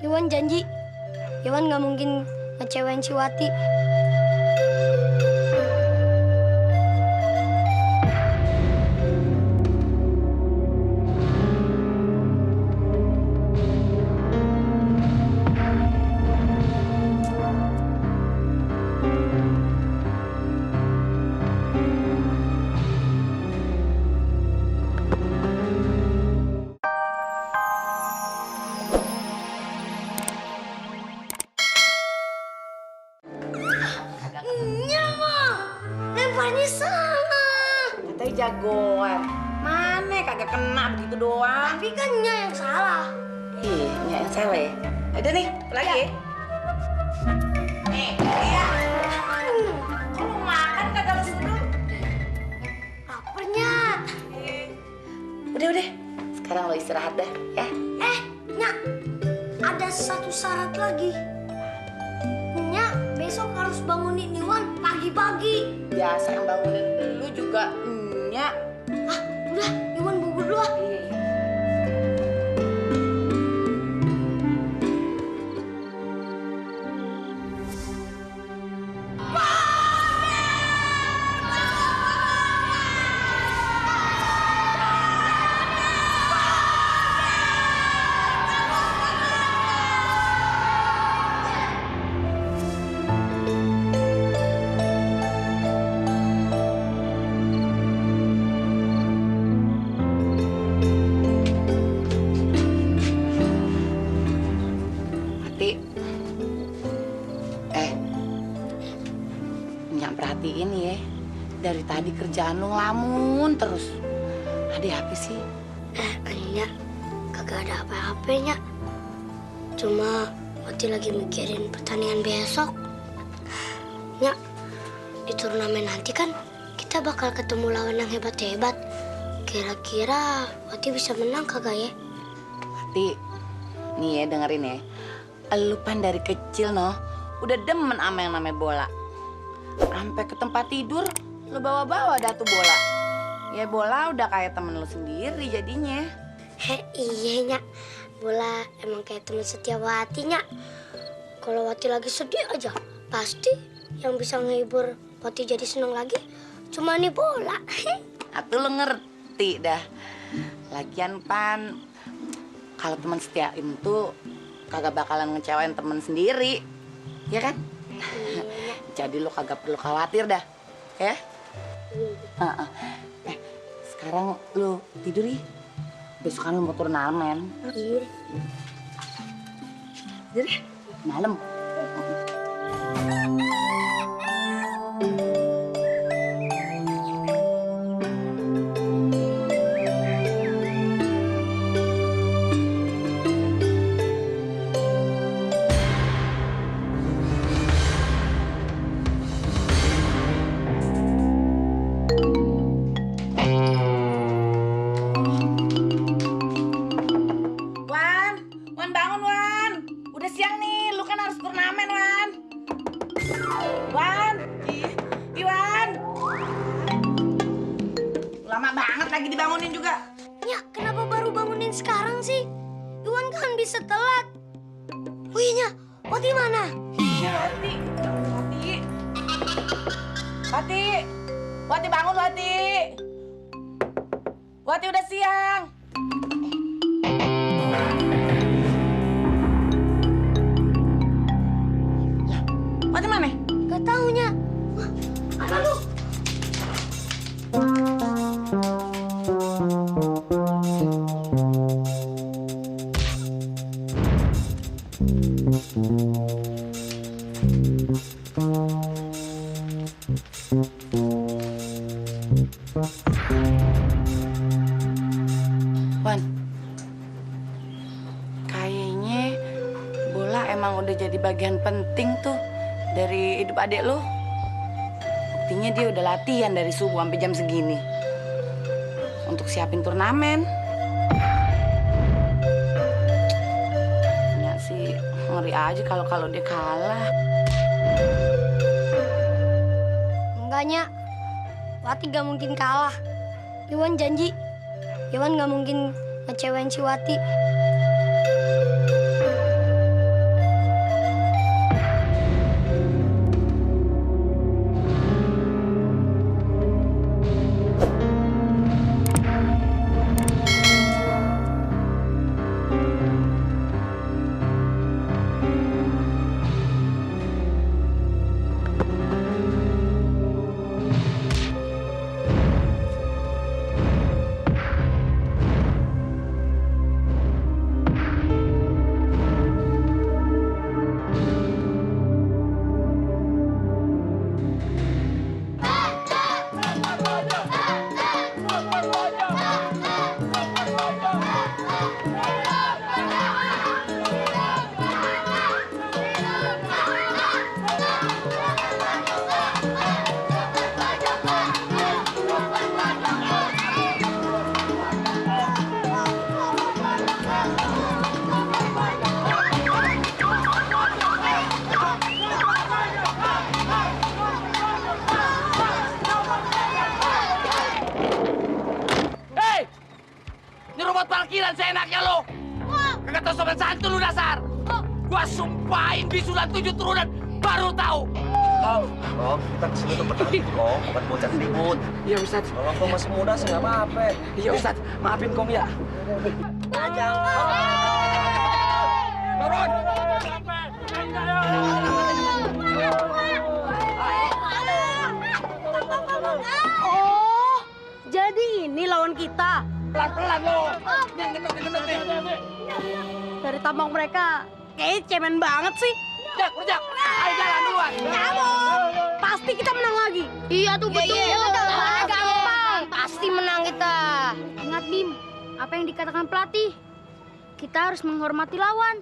Iwan janji, Iwan nggak mungkin ngecewain si Wati. Lemparnya sana. Katanya jagoan. Mana kagak kena begitu doang. Tapi kan Nya yang salah. Ih, Nya yang salah ya. Ada nih, apa lagi? Nih, ya. Kok lu makan kagak lu suruh? Lapernya. Udah. Sekarang lo istirahat dah, ya. Nya, ada satu syarat lagi. Nya besok harus bangunin Iwan pagi-pagi. Biasa yang bangunin lu juga Nya. Udah, Iwan bubur dulu ah. Nyak perhatiin ya, dari tadi kerjaan lu ngelamun terus. Ada apa sih? Nya, kagak ada apa-apanya. Cuma Wati lagi mikirin pertandingan besok. Nya, di turnamen nanti kan kita bakal ketemu lawan yang hebat-hebat. Kira-kira Wati bisa menang kagak ya? Wati, nih ya dengerin ya. Lu pan dari kecil noh, udah demen sama yang namanya bola. Sampai ke tempat tidur, lu bawa-bawa dah tuh bola. Ya bola udah kayak temen lu sendiri jadinya. Iya Nya, bola emang kayak teman setia Wati Nya. Kalau Wati lagi sedih aja, pasti yang bisa ngehibur Wati jadi seneng lagi cuma nih bola. Atuh lu ngerti dah. Lagian pan, kalau teman setia itu kagak bakalan ngecewain temen sendiri, ya kan? Jadi lu kagak perlu khawatir dah, ya? Sekarang lu tidur ya. Besok kan lu mau turnamen. Iya. Tidur ya, malam. Wan bangun Wan. Udah siang nih, lu kan harus turnamen Wan. Wan, Iwan. Lama banget lagi dibangunin juga. Nya, kenapa baru bangunin sekarang sih? Iwan kan bisa telat. Wih Nya, Wati mana? Wati bangun Wati. Wati udah siang. Wati mana? Gak tau Nya. Wah, ada lu. Wan, kayaknya bola emang udah jadi bagian penting tuh dari hidup adik lo. Buktinya dia udah latihan dari subuh sampai jam segini untuk siapin turnamen. Ya sih ngeri aja kalau dia kalah. Enggak Nya, Wati gak mungkin kalah. Iwan janji, Iwan gak mungkin ngecewain si Wati. Hei! Ini robot parkiran seenaknya lo. Kagak tahu sobat santun lu dasar. Gua sumpahin bisulan 7 turunan baru tahu. Om, kita kesini untuk bertanding, Om, bukan bocah ribut. Iya Ustaz. Kalau kau masih muda sih nggak apa-apa. Iya Ustaz. Maafin Kong ya. Turun. Oh, jadi ini lawan kita. Pelan-pelan lo. Yang gendut nih. Dari tampang mereka, kayaknya cemen banget sih. Jak. Ayo jalan duluan. Pasti kita menang lagi. Iya tuh betul. Gampang. Pasti menang kita. Ingat Bim, apa yang dikatakan pelatih? Kita harus menghormati lawan.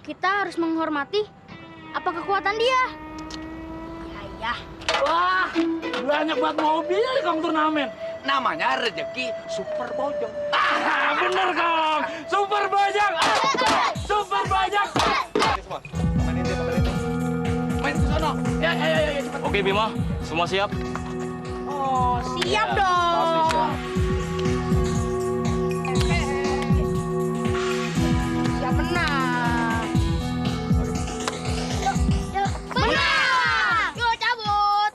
Kita harus menghormati apa kekuatan dia. Ya. Wah, banyak banget mobil di Kong turnamen. Namanya rezeki super bojong. Bener Kong, super bojong. Super bojong. Semua, main ini. Main ke sono. Ya, cepat. Oke Bima, semua siap? Oh, siap dong. Siap menang. Menang! Yuk cabut.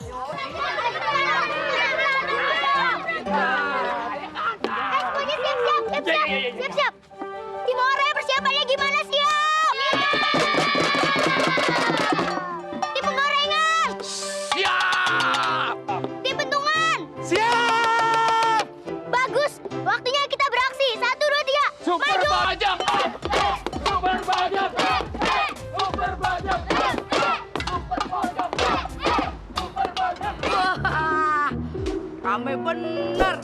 Siap. Tim Ore persiapannya gimana siap? Tim penggorengan, Siap. tim bentungan. Siap. Bagus. Waktunya kita beraksi. 1, 2, 3. Super Maju. bojong. Super bojong. Super bojong. Super bojong. Super bojong. Wah, rame bener.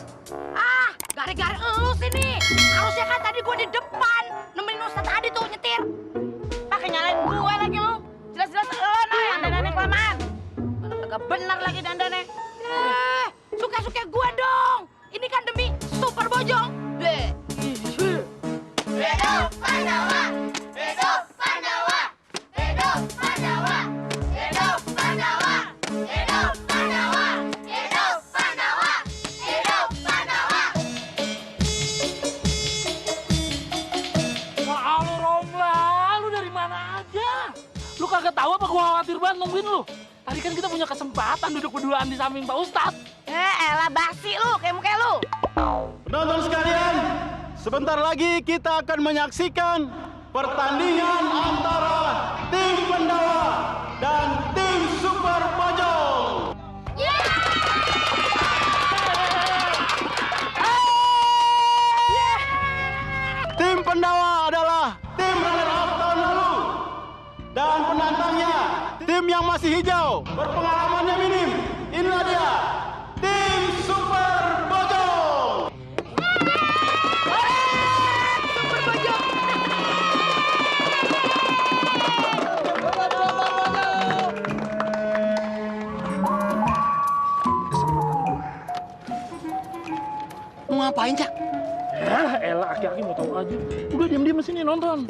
Gara-gara elu sini. Harusnya kan tadi gue di depan. Nemenin Ustadz Adi tuh nyetir. Pakai nyalain gue lagi lu. Jelas-jelas elu nah yang dandannya kelamaan. Kagak bener lagi dandannya. Suka-suka gue dong. Ini kan demi super bojong. Hidup Pandawa. Hidup Pandawa. Hidup Pandawa. Hidup Pandawa. Hidup Pandawa. Hidup Pandawa. Hidup Pandawa. Wah, lu Romla, lu dari mana aja? Lu kagak tahu apa gua khawatir banget nungguin lu. Tadi kan kita punya kesempatan duduk berduaan di samping Pak Ustadz. Elah basi lu, kayak muka lu. Penonton sekalian, sebentar lagi kita akan menyaksikan pertandingan antara tim Pandawa dan tim Super Bojong. Tim Pandawa adalah tim runner-up tahun lalu dan penantangnya tim yang masih hijau, berpengalamannya minim. Inilah dia, tim Super Bojong. Mau ngapain, Cak? Elah, aki-aki mau tahu aja. Udah diam-diam sini nonton.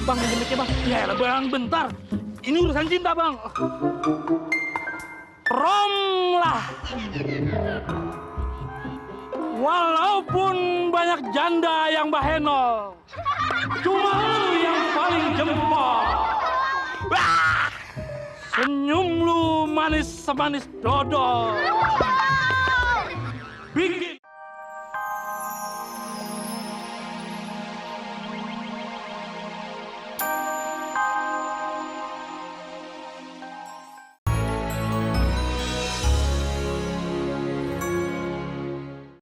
Bang, minjem mic-nya, Bang. Ya elah, Bang, bentar. Ini urusan cinta, Bang. Romlah. Walaupun banyak janda yang bahenol, cuma lu yang paling jempol. Wah! Senyum lu manis semanis dodol.